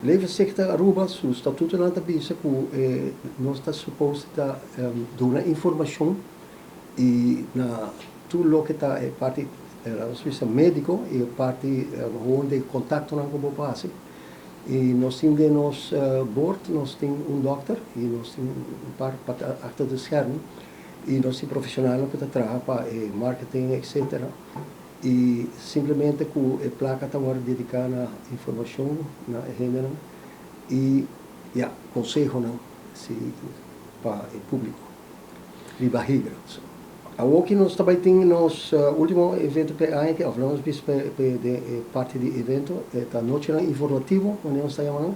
Levenzicht Aruba su statutonan ta bisa cu nos ta supposed ta duna informacion y na tur loke ta e parti, nos bisa, medico y e parti gewoon di contactonan cu bo por haci. Y nos tin den nos board, nos tin un dokter y nos tin un par achter de schermen y nos tin profesionalnan cu ta traha pa e marketing, etcetera. Y simplemente cu e placa ta wordo dedica na informacion na e hendenan y, ja, consehonan si pa e publico riba higra. So, awoki nos ta bay tin nos ultimo evento p'e aña aki, of nos bisa p'e den e parti di evento, e ta nochenan informativo, manera nos ta yama nan,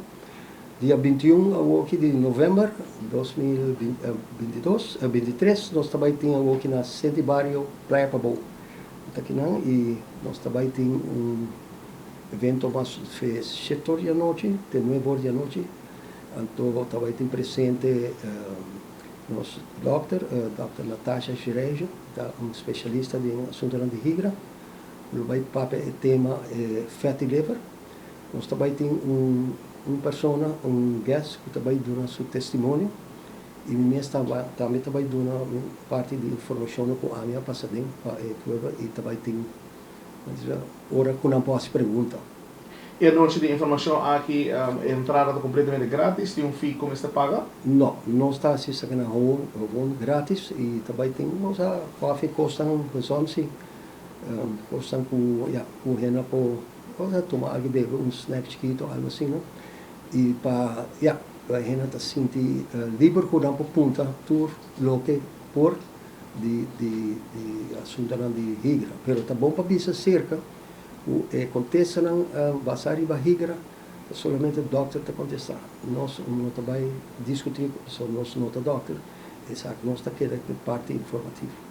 dia 21 awoki di november 2022, 23, nos ta bay tin awoki na City Bario Playa Pabou. Ta kinan y nos ta bay tin un evento mas fe 7 or di anochi te 9 or di anochi. Anto ta bay tin presente nos dokter, Dòkter Natasha Shirejo, ta un specialista den asuntonan di higra. Lo bay papia e tema fatty liver. Nos ta bay tin un persona, un guest cu ta bay duna su testimonio. Y mi mes tambe ta bay duna un parti di informacion cu ami a pasa den pa e pueblo y ta bay tin ora cu nan por haci pregunta. E anochi di informacion aki, e entrada ta completamente gratis? Tin un fee cu mester paga? No, nos ta haci esaki nan gewoon gratis y ta bay tin nos koffie, cosnan gezond si, cosnan cu, ja, cu hende por, o sea, tuma algo bebe, un snack chikito, algo asina, y pa, ja, e hende ta sinti liber cu nan por punta tur loke por di asuntonan di higra. Pero ta bon pa bisa cerca cu e contestanan basa riba higra solamente dokter ta contesta. Nos no ta bay discuti, so nos no ta dokter, esaki nos ta keda cu parti informativo.